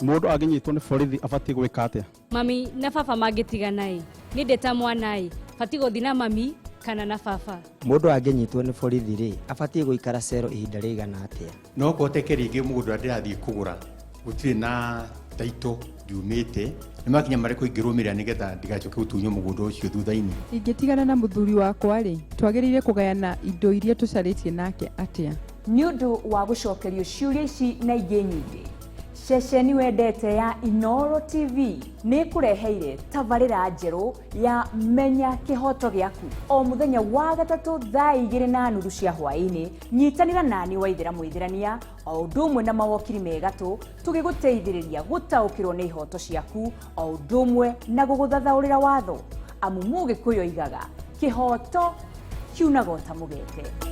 Mũndũ angĩnyitwo nĩ borithi abatiĩ gwĩka atĩa? Mami na baba mangĩtigana ĩ, niĩ ndĩ ta mwana ĩ, batiĩ gũthiĩ na mami kana na baba? Mũndũ angĩnyitwo nĩ borithi rĩ, abatiĩ gũikara cero ihinda rĩigana atĩa? No kũhoteke rĩngĩ mũgũnda ũrĩa ndĩrathiĩ kũgũra gũtirĩ na taito ndiumĩte, nĩ makinya marĩkũ ingĩrũmĩrĩra nĩgetha ndigacoke gũtunywo mũgũnda ũcio thutha-inĩ? Ingĩtigana na mũthuri wakwa-rĩ, twagĩrĩire kũgayana indo iria tũcarĩtie nake atĩa? Nĩ ũndũ wa gũcokerio ciũria ici na ingĩ nyingĩ, ceceni wendete ya Inooro TV nĩ ĩkũreheire tabarĩra njerũ ya Menya Kĩhoto Gĩaku o mũthenya wa gatatũ thaa 2:30 cia hwaĩ-inĩ. Nyitanĩra nani Waithĩra Mũithĩrania o ũndũ ũmwe na mawokiri me gatũ tũgĩgũteithĩrĩria gũtaũkĩrwo nĩ ihoto ciaku o ũndũ ũmwe na gũgũthathaũrĩra watho, amu Mũgĩkũyũ oigaga kĩhoto kiunaga o ta mũgete.